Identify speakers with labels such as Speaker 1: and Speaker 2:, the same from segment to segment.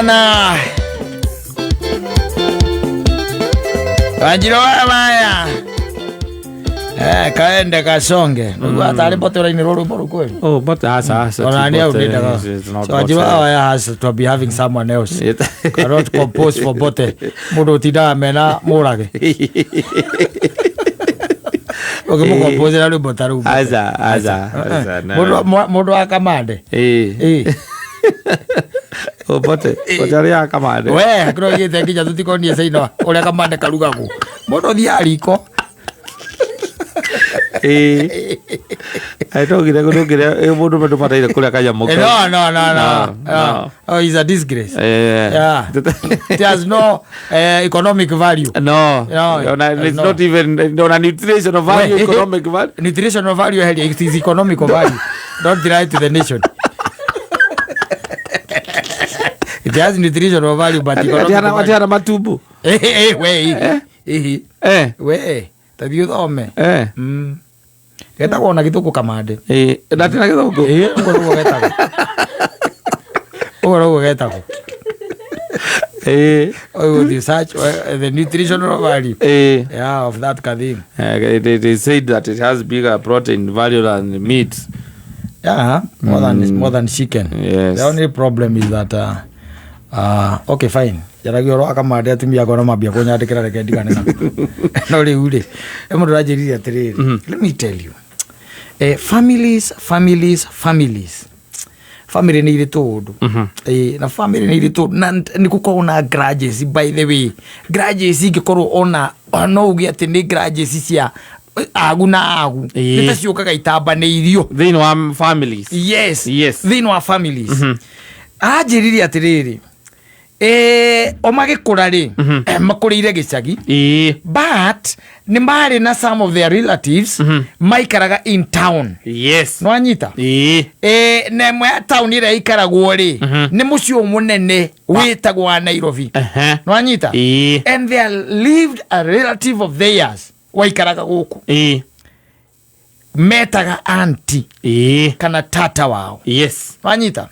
Speaker 1: Na Wanjiro wa maya. Eh, kaende kasonge. Atari bote uraini ruru rwimbo kweli.
Speaker 2: Oh, but asa asa.
Speaker 1: Ona ni au ndenda. So Wanjiro wa maya has to be having someone else. Cannot compose for bote. Mundu utindaga mena murage. Ukimukomposera rwimbo ta rũu.
Speaker 2: Aca aca aca.
Speaker 1: Mundu wa kamande.
Speaker 2: Eh.
Speaker 1: Eh.
Speaker 2: Oh, bote. Bote aria kamande.
Speaker 1: We, kĩrogĩte nginya tũtikonie caina ũrĩa kamande karugagwo. Mũndũ thiaga riko.
Speaker 2: Eh. Ai ndogire ndũngĩrĩa mũndũ ndũbataire kũrĩa kanyamũ
Speaker 1: Eh,
Speaker 2: kau.
Speaker 1: No, no, no, no.
Speaker 2: No,
Speaker 1: No.
Speaker 2: no.
Speaker 1: Oh, it's a disgrace.
Speaker 2: Eh.
Speaker 1: Yeah. It has no economic value.
Speaker 2: No.
Speaker 1: No,
Speaker 2: Ona, it's
Speaker 1: no.
Speaker 2: not even ona nutritional value,
Speaker 1: We-
Speaker 2: economic value.
Speaker 1: Nutritional value heli, it is economical value. Don't deny to the nation. It has nutritional value, but economic
Speaker 2: Atiana
Speaker 1: value.
Speaker 2: atiana matumbo.
Speaker 1: Eh, eh, we. Eh,
Speaker 2: Eh.
Speaker 1: we. Tathiĩ ũthome.
Speaker 2: Eh.
Speaker 1: Getagwo na gĩthũngũ kamande.
Speaker 2: Eh, ndatina gĩthũngũ.
Speaker 1: Ĩĩ, ũguo nĩguo getagwo. Ũguo nĩguo getagwo.
Speaker 2: Eh.
Speaker 1: Ũgũthiĩ search the nutritional value.
Speaker 2: Eh.
Speaker 1: Yeah, of that kathing.
Speaker 2: They said that it has bigger protein value than meat.
Speaker 1: Yeah, more than chicken.
Speaker 2: Yes.
Speaker 1: The only problem is that okay, fine. Njaragia ũhoro wa kamande atumia akwa no mambia kũnyandĩkĩra, reke ndigane nako. No rĩu rĩ, he mũndũ ũranjĩrire atĩrĩrĩ, let me tell you. Eh, families, families, families. Family nĩ irĩ tũũndũ. Ĩĩ, na family nĩ irĩ tũũndũ na nĩ gũkoragwo na grudges. By the way, grudges ingĩkorwo ona no uge atĩ nĩ grudges cia agu na agu.
Speaker 2: Ĩĩ.
Speaker 1: Nĩ ta ciũkaga itambanĩirio.
Speaker 2: Thĩinĩ wa families.
Speaker 1: Yes.
Speaker 2: Yes.
Speaker 1: Thĩinĩ wa families. Aranjĩrire atĩrĩrĩ, o magĩkũra rĩ, makũrĩire gĩcagi,
Speaker 2: Ĩĩ.
Speaker 1: but nĩ marĩ na some of their relatives maikaraga in town. Nĩwanyita?
Speaker 2: Ĩĩ.
Speaker 1: Na ĩmwe ya taũni ĩrĩa ĩikaragwo rĩ, nĩ mũciĩ mũnene wĩtagwo wa Nairobi. Nĩwanyita?
Speaker 2: Ĩĩ.
Speaker 1: And there lived a relative of theirs waikaraga gũkũ, metaga auntie kana tata wao. Wanyita?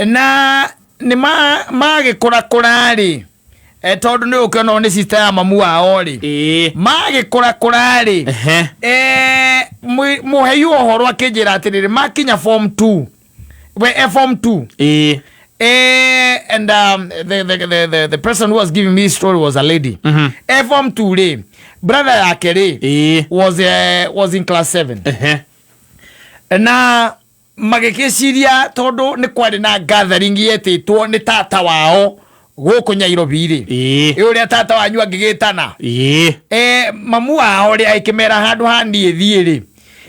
Speaker 1: Na nĩ magĩkũrakũra rĩ, tondũ nĩ ũkĩona nĩ sister ya mamu wao rĩ, magĩkũrakũra rĩ, mũhei wa ũhoro akĩnjĩra atĩrĩrĩ, makinya form 2, we form 2, and the person who was giving me story was a lady. Form 2 rĩ, brother yake rĩ was in class 7. Na magĩkĩciria tondũ nĩ kwarĩ na gathering yetĩtwo nĩ tata wao gũkũ Nyairobi rĩ, ĩ ũrĩa tata wanyu angĩgĩtana. Mamu wao rĩ agĩkĩmera, handũ ha niĩ thiĩ rĩ,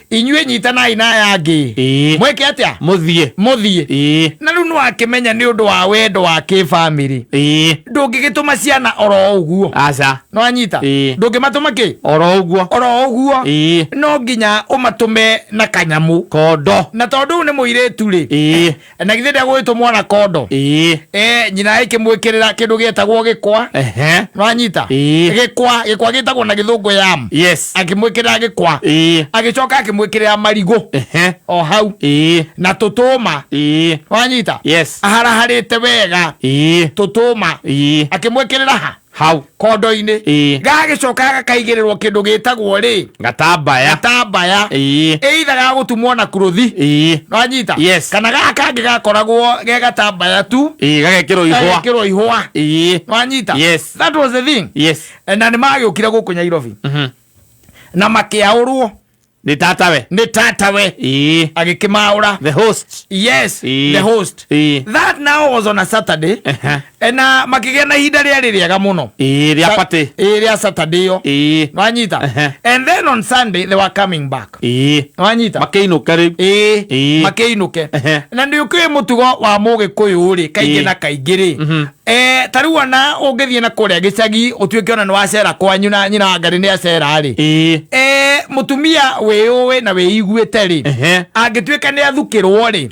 Speaker 1: inyuĩ nyitanai na aya angĩ. Mwĩke atĩa?
Speaker 2: Mũthiĩ.
Speaker 1: Mũthiĩ. Na rĩu nĩwakĩmenya nĩ ũndũ wa wendo wa kĩbamĩrĩ, ndũngĩgĩtũma ciana oro ũguo.
Speaker 2: Aca.
Speaker 1: Nĩwanyita? Ndũngĩmatũma kĩ?
Speaker 2: Oro ũguo.
Speaker 1: Oro ũguo. No nginya ũmatũme na kanyamũ.
Speaker 2: Kondo.
Speaker 1: Na tondũ ũyũ nĩ mũirĩtu rĩ, na githĩ ndegũgĩtũmwo na kondo? Nyina ĩkĩmwĩkĩrĩra kĩndũ gĩetagwo gĩkwa. Nĩwanyita? Gĩkwa, gĩkwa gĩtagwo na gĩthũngũ yam. Akĩmwĩkĩrĩra gĩkwa, agĩcoka akĩmwĩkĩrĩra marigũ o hau na tũtũma. Wanyita?
Speaker 2: Yes.
Speaker 1: Aharaharĩte wega tũtũma. Akĩmwĩkĩrĩra ha?
Speaker 2: Hau.
Speaker 1: Kondo-inĩ. Gagĩcoka gakaigĩrĩrwo kĩndũ gĩtagwo rĩ?
Speaker 2: Gatambaya.
Speaker 1: Gatambaya. Either gagũtumwo na kuruthi. Nwanyita?
Speaker 2: Yes.
Speaker 1: Kana gaka kangĩ gakoragwo ge gatambaya tu.
Speaker 2: Gagekĩrwo ihũa.
Speaker 1: Gagekĩrwo ihũa. Nwanyita?
Speaker 2: Yes.
Speaker 1: That was the thing. Na nĩ magĩũkire gũkũ Nairobi na makĩaũrwo.
Speaker 2: Nĩ tatawe.
Speaker 1: Nĩ tatawe. Agĩkĩmaũra.
Speaker 2: The host.
Speaker 1: Yes. The host. That now was on a Saturday. Na makĩgĩa na ihinda rĩarĩ rĩega mũno.
Speaker 2: Rĩa party.
Speaker 1: Ĩĩ, rĩa Saturday ĩyo. Nwanyita? And then on Sunday they were coming back. Nwanyita?
Speaker 2: Makĩinũka rĩu.
Speaker 1: Ĩĩ. Makĩinũke. Na nĩ ũkĩũĩ mũtugo wa mũgĩkũyũ rĩ, kaingĩ na kaingĩ rĩ, Ta rĩu ona ũngĩthiĩ na kũrĩa gĩcagi ũtuĩke ona nĩ wacera kwanyu na nyina wa Ngarĩ nĩ acera rĩ, mũtumia wĩyũĩ na wĩiguĩte rĩ, angĩtuĩka nĩ athukĩrwo rĩ,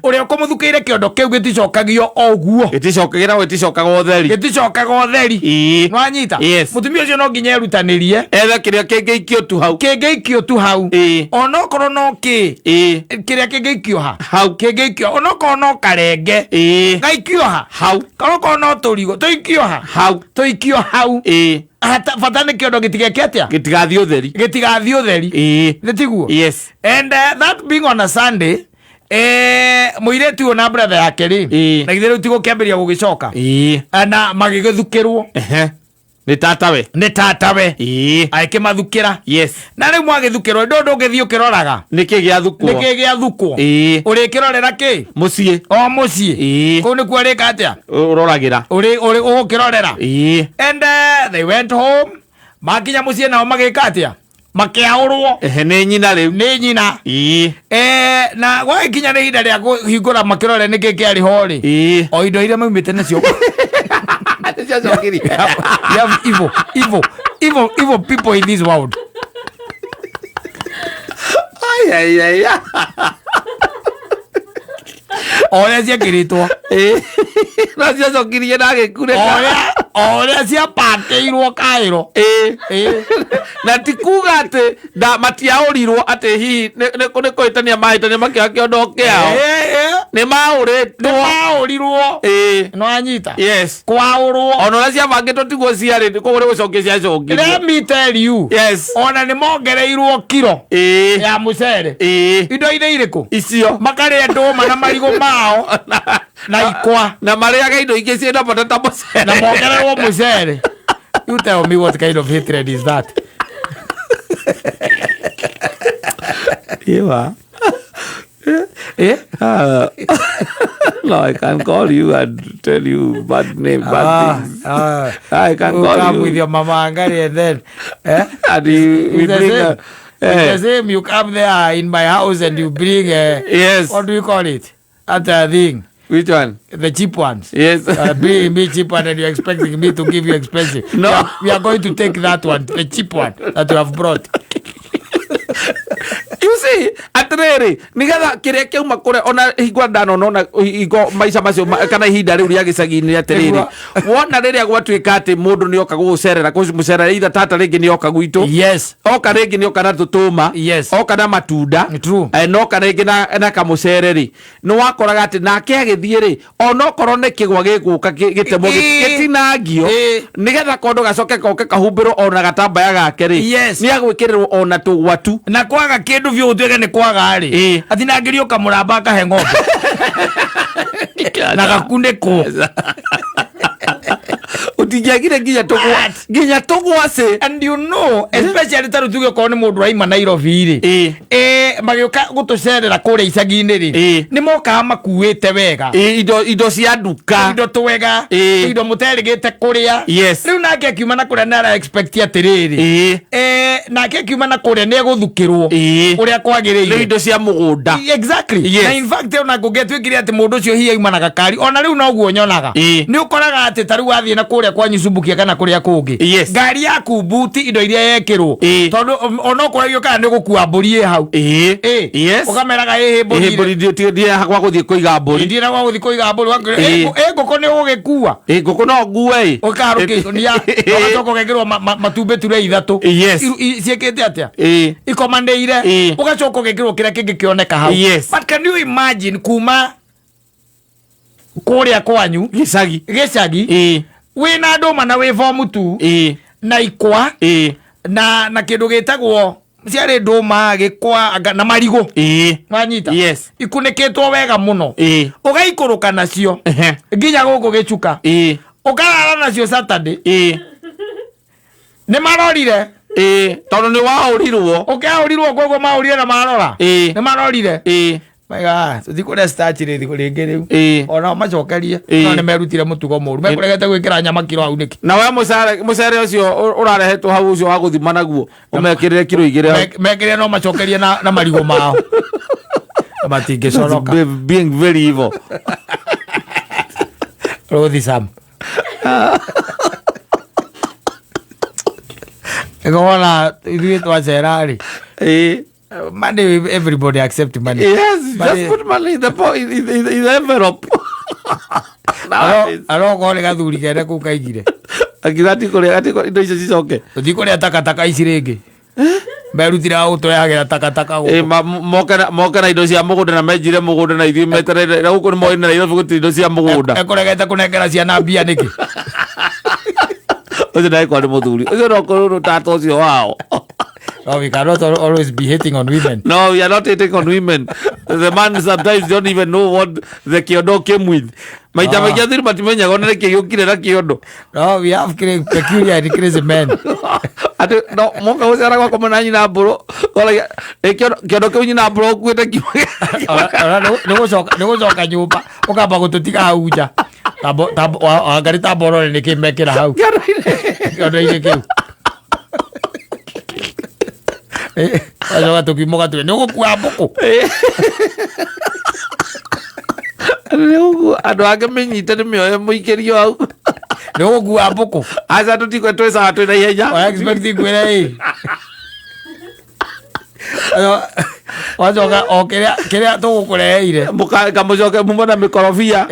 Speaker 1: ũrĩa ũkũmũthukĩire kĩondo kĩu gĩticokagio o ũguo.
Speaker 2: Gĩticokagĩra, gĩticokaga ũtheri.
Speaker 1: Gĩticokaga ũtheri. Nĩwanyita?
Speaker 2: Yes.
Speaker 1: Mũtumia ũcio no nginya erutanĩrie
Speaker 2: ethe kĩrĩa kĩngĩikio tu hau.
Speaker 1: Kĩngĩikio tu hau, onokorwo no kĩ, kĩrĩa kĩngĩikio ha
Speaker 2: hau.
Speaker 1: Kĩngĩikio onokorwo no karenge, gaikio ha
Speaker 2: hau.
Speaker 1: Kana okorwo no tũrigo tũikio ha
Speaker 2: hau.
Speaker 1: Tũikio hau. Bata nĩ kĩondo gĩtigeke atĩa?
Speaker 2: Gĩtigathiĩ ũtheri.
Speaker 1: Gĩtigathiĩ ũtheri. Nĩ tiguo?
Speaker 2: Yes.
Speaker 1: And that being on a Sunday, mũirĩtu ũyũ na brother yake rĩ, na githĩ rĩu ti gũkĩambĩrĩria gũgĩcoka? Na magĩgĩthukĩrwo.
Speaker 2: Ehe. Nĩ tatawe.
Speaker 1: Nĩ tatawe. Agĩkĩmathukĩra. Na rĩu mwagĩthukĩrwo ndũ ndũngĩthiĩ ũkĩroraga
Speaker 2: Nĩkĩ gĩathukwo.
Speaker 1: Nĩkĩ gĩathukwo. Ũrĩkĩrorera kĩ?
Speaker 2: Mũciĩ.
Speaker 1: O mũciĩ. Kũu nĩkuo arĩka atĩa?
Speaker 2: Ũroragĩra.
Speaker 1: Ũrĩ ũgũkĩrorera. And they went home. Makinya mũciĩ nao magĩka atĩa? Makĩaũrwo.
Speaker 2: Ehe, nĩ nyina rĩu.
Speaker 1: Nĩ nyina. Na gwagĩkinya nĩ ihinda rĩa kũhingũra makĩrore nĩkĩ kĩarĩ ho rĩ, o indo iria maumĩte nacio.
Speaker 2: Nĩciacokirie.
Speaker 1: We have evil, evil, evil, evil people in this world.
Speaker 2: Ai, ai, ai, ai.
Speaker 1: O ũrĩa ciekĩrĩtwo.
Speaker 2: No ciacokirie na agĩkunĩka.
Speaker 1: O ũrĩa ciapakĩirwo kaĩro.
Speaker 2: Na ti kuga atĩ matiaũrirwo atĩ hihi nĩ kũhĩtania mahĩtania makĩoya kĩondo kĩao. Nĩ maũrĩtwo.
Speaker 1: Maũrirwo. No anyita?
Speaker 2: Yes.
Speaker 1: Kwaũrwo.
Speaker 2: Ona ũrĩa ciabangĩtwo tiguo ciarĩ, koguo nĩ gũcokia ciacokirie.
Speaker 1: Let me tell you, ona nĩ mongereirwo kiro ya mũcere. Indo iria irĩkũ?
Speaker 2: Icio.
Speaker 1: Makarĩa ndũma na marigũ mao na ikwa.
Speaker 2: Na marĩaga indo ingĩ ciĩna bata ta mũcere.
Speaker 1: Na mongererwo mũcere. You tell me what kind of hatred is that?
Speaker 2: Iwa.
Speaker 1: Eh?
Speaker 2: No, I can call you and tell you bad name, bad things. I can
Speaker 1: You
Speaker 2: call
Speaker 1: come
Speaker 2: you.
Speaker 1: with your mama Angari and then, eh?
Speaker 2: And you, we
Speaker 1: It's the
Speaker 2: bring
Speaker 1: same. It's the same. You come there in my house and you bring what do you call it? That thing.
Speaker 2: Which one?
Speaker 1: The cheap ones.
Speaker 2: Yes.
Speaker 1: Bring me cheap one and you're expecting me to give you expensive.
Speaker 2: No.
Speaker 1: We are going to take that one, the cheap one that you have brought.
Speaker 2: You see, atiriri, nigetha kiria kiauma kuria ona hingwa ndanona hingo maica macio kana ihinda riu ria gicagi-inĩ, atiriri, wona riria gwatuika ati mundu nioka gugucerera, kumucerera itha tata ringi nioka gwitu, oka ringi nioka na tutuma, oka na matunda, noka ringi na kamucere ri, ni wakoraga ati nake agithie ri, onokorwo nĩ kĩgwa gĩgũka gĩtemwo, gĩtinangio, nigetha kondo gacoke goke kahumbĩrwo ona gatambaya gake rĩ, nĩ agwĩkĩrĩrwo ona tũgwatu.
Speaker 1: Na kwaga kindu biũ ũtuĩke nĩ kwaga rĩ, atinangĩrio kamũramba akahe ng'ombe na gakunĩkwo.
Speaker 2: Ũtingĩagire nginya tũgwa
Speaker 1: What?
Speaker 2: nginya tũgwacĩ.
Speaker 1: And you know, especially ta rĩu tuge okorwo nĩ mũndũ waima Nairobi rĩ, magĩũka gũtũcerera kũrĩa icagi-inĩ rĩ, nĩ mokaga makuĩte wega.
Speaker 2: Indo cia nduka.
Speaker 1: Indo twega, indo mũterĩgĩte kũrĩa. Rĩu nake akiuma na kũrĩa nĩ ara expect atĩrĩrĩ, nake akiuma na kũrĩa nĩ egũthukĩrwo ũrĩa
Speaker 2: Nĩ
Speaker 1: kwagĩrĩire.
Speaker 2: indo cia mũgũnda.
Speaker 1: Exactly. Na in fact ona kũngĩatuĩkire atĩ mũndũ ũcio hihi auma na gakari, ona rĩu noguo nyonaga, nĩ ũkoraga atĩ ta rĩu wathiĩ na kũrĩa kwanyu Cumbukia kana kũrĩa kũngĩ, ngari yaku buti indo iria yekĩrwo, tondũ onokorwo kana nĩ gũkua mbũri ĩ hau. Ũkameraga ĩhĩ mbũri.
Speaker 2: Mbũri ndiĩ gwa gũthiĩ kũiga mbũri.
Speaker 1: Ndiĩ na gwa gũthiĩ kũiga mbũri. Ĩ ngũkũ nĩ ũgũgĩkua?
Speaker 2: Ĩ, ngũkũ no ngue ĩ.
Speaker 1: Ũkaharũkia ikũnia, ũgacoka ũgekĩrwo matumbĩ ture 3. Ciĩkĩte atĩa? Ikomanĩire. Ũgacoka ũgekĩrwo kĩrĩa kĩngĩ kĩoneka hau. But can you imagine kuma kũrĩa kwanyu
Speaker 2: gĩcagi,
Speaker 1: gĩcagi, wĩna ndũma na wĩ form 2, na ikwa, na kĩndũ gĩtagwo ciarĩ ndũma, gĩkwa na marigũ, wanyita?
Speaker 2: Yes.
Speaker 1: Ikunĩkĩtwo wega mũno, ũgaikũrũka nacio nginya gũkũ gĩcuka, ũkarara nacio Saturday. Nĩ marorire.
Speaker 2: Tondũ nĩ waũrirwo.
Speaker 1: Ũkĩaũrirwo, koguo maũrire na marora. Nĩ marorire. Maiga tũtikũrĩa starch rĩ rĩngĩ rĩu. Ona macokerie. No nĩ merutire mũtugo mũru mekũregete gwĩkĩra nyama kiro hau nĩkĩ?
Speaker 2: Na we mũcere ũcio ũrarehetwo hau ũcio wa gũthima naguo ũmekĩrĩre kiro 2 hau.
Speaker 1: Mekĩrĩre no macokerie na marigũ mao. Matingĩconoka.
Speaker 2: Being very evil.
Speaker 1: Rũthi Sam. Ĩkona ithuĩ twacera rĩ, money, everybody accept money.
Speaker 2: Yes,
Speaker 1: But
Speaker 2: just put money in the po- in, in, in, in the envelope. Nowadays.
Speaker 1: Arokorwo nĩ gathuri kene kũu kaigire.
Speaker 2: Akiuga atikũrĩa atikũrĩa indo icio cicoke.
Speaker 1: Tũtikũrĩa takataka ici rĩngĩ, merutire gũtũrehagĩra takataka
Speaker 2: Ĩ,
Speaker 1: gũkũ.
Speaker 2: moke na indo cia mũgũnda na menjire mũgũnda na ithuĩ metereire na gũkũ nĩ moĩ na Nairobi gũtirĩ indo cia mũgũnda.
Speaker 1: Ekũregete kũnengera ciana mbia nĩkĩ?
Speaker 2: Ũcio ndagĩkorwo nĩ mũthuri ũcio no kũrũrũ tata ũcio wao.
Speaker 1: No, we cannot always be hating on women.
Speaker 2: No, we are not hating on women. The man sometimes don't even know what the kĩondo came with. Maita maingĩ athuri matimenyaga ona nĩkĩ gĩũkire na kĩondo.
Speaker 1: No, we have peculiar and crazy men.
Speaker 2: Atĩ no moka gũcera gwakwa na nyina mbũrũ koragia, "Ĩ, kĩondo kĩu nyina mbũrũ ũkuĩte kiuma
Speaker 1: Ona nĩ gũcoka nyũmba ũkamba gũtũtiga hau nja. Wangari tamba ũrore nĩkĩ mekĩra hau kĩondo-inĩ kĩu. Wacoka tũkiuma ũgatwĩra nĩ ũgũkua mbũkũ.
Speaker 2: Nĩ ũguo andũ angĩ mĩnyite nĩ mĩoe mũikĩrio hau.
Speaker 1: Nĩ ũgũkua mbũkũ.
Speaker 2: Aca tũtikwe twĩcaga twĩ na ihenya.
Speaker 1: Wa expect ngwĩre ĩ. Wacoka o kĩrĩa kĩrĩa tũgũkũreheire.
Speaker 2: Kamũcoke mume na mĩkorobia,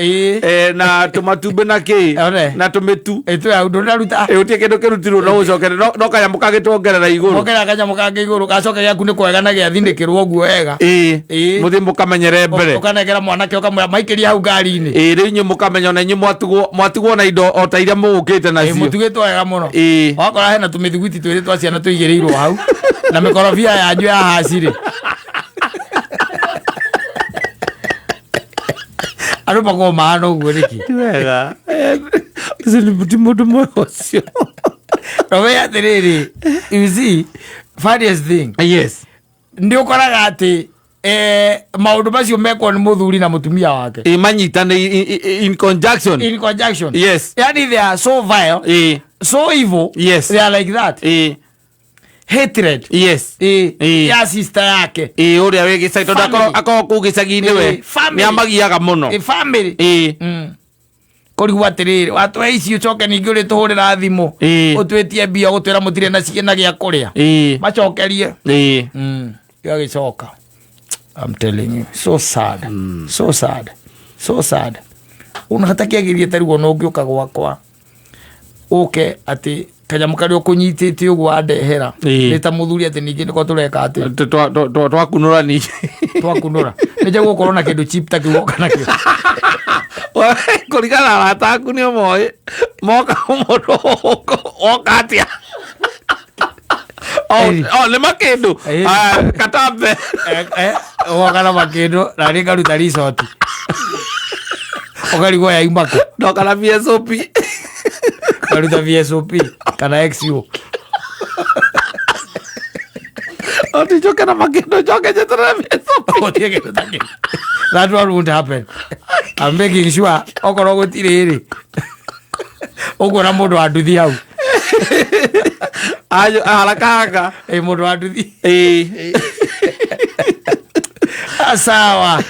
Speaker 2: na tũmatumbĩ na kĩ
Speaker 1: One.
Speaker 2: na tũmĩtu.
Speaker 1: Ĩtũ ya ndũnaruta.
Speaker 2: Ĩ, gũtirĩ kĩndũ kĩrutirwo no ũcokere no kanyamũ kangĩtuongerera igũrũ.
Speaker 1: Mokera kanyamũ kangĩ igũrũ gacoke gĩaku nĩ kwega na gĩathinĩkĩrwo ũguo wega.
Speaker 2: Ĩ, mũthiĩ mũkamenyere mbere.
Speaker 1: Ũkanengera mwanake ũkamwĩra maikĩrie hau ngari-inĩ.
Speaker 2: Ĩ, rĩu inyuĩ mũkamenya ona inyuĩ mwatigwo na indo o ta iria mũgũkĩte nacio.
Speaker 1: Mũtugĩtwo wega mũno. Wakora hena tũmĩthiguiti twĩrĩ twa ciana tũigĩrĩirwo hau na mĩkorobia yanyu ya hacirĩ. Andũ makoragwo mahana ũguo nĩkĩ?
Speaker 2: Ti wega. Ũcio nĩ ti mũndũ mwega ũcio.
Speaker 1: No we atĩrĩrĩ, you see, funniest thing, nĩ ũkoraga atĩ maũndũ macio mekwo nĩ mũthuri na mũtumia wake
Speaker 2: Ĩ, manyitane in conjunction.
Speaker 1: In conjunction. Yani they are so vile, so evil. They are like that. Hatred. Ya sister yake.
Speaker 2: Ĩ, ũrĩa wĩ gĩcagi tondũ
Speaker 1: Family.
Speaker 2: akorwo kũu gĩcagi-inĩ we
Speaker 1: Family.
Speaker 2: nĩ amagiaga mũno.
Speaker 1: Family. Kũrigwo atĩrĩrĩ, watũhe ici ũcoke ningĩ ũrĩtũhũrĩra thimũ ũtwĩtie mbia ũgũtwĩra mũtirĩ na na gĩa kũrĩa. Macokerie. Gĩagĩcoka. I'm telling you, so sad, so sad, so sad. Ona hatakĩagĩrie ta rĩu ona ũngĩũka gwakwa ũke atĩ kanyamũ karĩa ũkũnyitĩte ũguo wandehera nĩ ta mũthuri atĩ ningĩ nĩko tũreka atĩ
Speaker 2: Twakunũra ningĩ.
Speaker 1: Twakunũra nĩ njagũ gũkorwo na kĩndũ cheap ta kĩu woka nakĩo.
Speaker 2: Kũringana na arata aku nĩ ũmoĩ moka mũndũ woka atĩa. Oh, oh, nĩ makĩndũ. Ah, katambe.
Speaker 1: Woka na makĩndũ na nĩ ngaruta risoti ũkarigwo yauma kũ.
Speaker 2: Ndoka na VSOP.
Speaker 1: Ngaruta VSOP kana XU.
Speaker 2: Oticoke na makĩndũ njoke njeterere VSOP.
Speaker 1: Gũtirĩ kĩndũ ta kĩu. That one won't happen. I'm making sure okorwo gũtirĩ rĩ ũkuona mũndũ wa nduthi hau.
Speaker 2: Ayo, haraka haraka.
Speaker 1: Ĩ, mũndũ wa nduthi.
Speaker 2: Ĩ.
Speaker 1: Sawa.